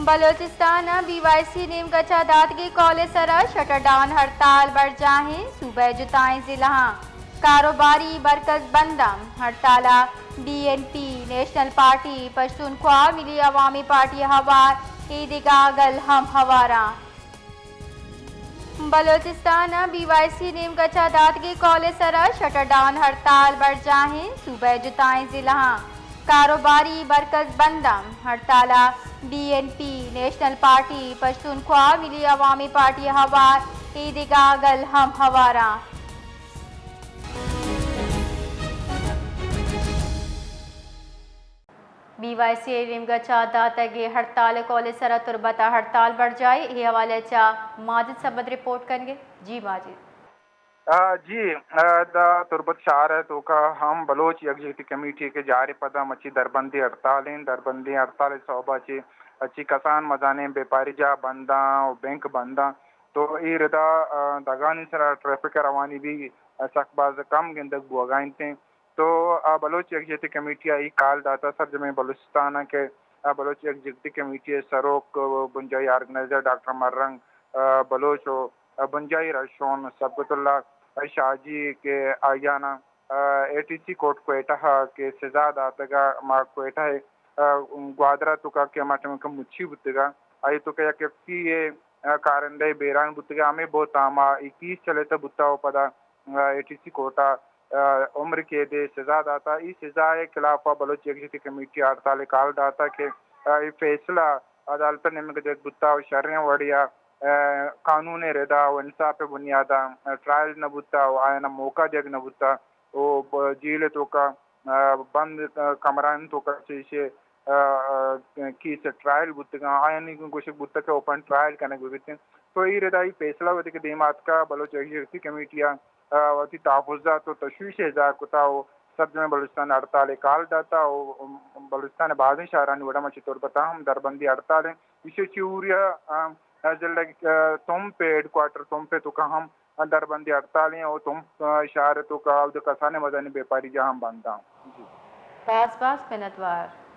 بلوچستان ء be Y سی نیمگا چہ داتگیں کال ء سرا شٹر ڈاؤن ہڑتال برجاہیں، صوبہ ء جتائیں ضلعاں کاروباری مرکز بنداں۔ ہڑتال ء B N P, national party Pashtunkhwa, Milli Awami پارٹی ہوار، ایدگہ گل ہم ہواراں۔ بلوچستان ء بی وائی سی نیمگا چہ داتگیں کال ء سرا شٹر ڈاؤن ہڑتال برجاہیں، صوبہ ء جتائیں ضلعاں کاروباری مرکز بنداں۔ ہڑتال ء B N P, national party Pashtunkhwa, Milli Awami پارٹی ہوار، ایدگہ گل ہم ہواراں۔ بی وائی سی ء نیمگا چہ داتگیں ہڑتال ء کال ء سرا تربت ء ہڑتال برجاہی۔ اے حوالہ ء چہ ماجد سمد رپورٹ کنگے۔ جی ماجد۔ آ، جی، آ، دا تربت شہر ء توکا ہم بلوچ یکجہتی کمیٹی کہ جارے پدا مچی دربندی ہڑتال ہیں، دربندی ہڑتال ء سوبا چی، چی کسان مزانیں بیپاری جاہ بنداں و بینک بنداں۔ تو اے ردا، آ، دگانی سرا ٹریفک روانی بھی، آ، سک باز کم گندگ بوگا انت۔ تو آ بلوچ یکجہتی کمیٹی ء ای کال داتا سرجمیں بلوچستان ء کہ آ بلوچ یکجہتی کمیٹی ء سروک و بنجاہی آرگنائزر ڈاکٹر مرنگ، آ، بلوچ و بنجاہی رہشون صبغت اللہ شاہ جی کہ آیانا، آ، A T C court Quetta ء کہ سزا داتگا، ما کوئٹہ ء، آ، گوادر ء توکا کہ ما ٹمکہ مچی بوتگا، آئی توکا یک ایف سی اے، آ، کارندہ بیران بوتگا، ہمیں بہت آما اکیس چلیتا بوتا و پدا، آ، اے ٹی سی کورٹ ء، آ، عمر قید ء سزا داتا۔ ای سزا ء خلاف ء بلوچ یکجہتی کمیٹی ء ہڑتال ء کال داتا کہ، آ، ای فیصلہ عدالت ء نیمگ ء دیگ بوتا و شریں وڑے ء، آ، قانون ء ردا و انصاف ء بنیاد ء، آ، ٹرائل نہ بوتا و آیاں موقع دیگ نہ بوتا و ب-، جیل ء توکا، آ، بند، آ، کمران توکا چیشے، آ، آ، کیس ء ٹرائل بوتگاں، آیانی گوشگ بوتگ کہ اوپن ٹرائل کنگ بہ بیت۔ تو ای ردا ای فیصلہ وھدے کہ دیما اتکا بلوچ یکجہتی کمیٹی ء آ، وتی تحفظات و تشویش ء اظہار کتا و سرجمیں بلوچستان ء ہڑتال ء کال داتا و بلوچستان ء بازیں شہرانی وڑا مچ تربت ء ہم دربندی ہڑتال انت۔ ایشی چی اوری ء، آ، ضلع، آ، تمپ ء ہیڈ کوارٹر تمپ ء توکا ہم دربندی ہڑتال انت و تمپ، آ، شہر ء توکا اود کسانیں مزنیں بیپاری جاہ ہم بند انت۔ جی۔ باز باز منتوار۔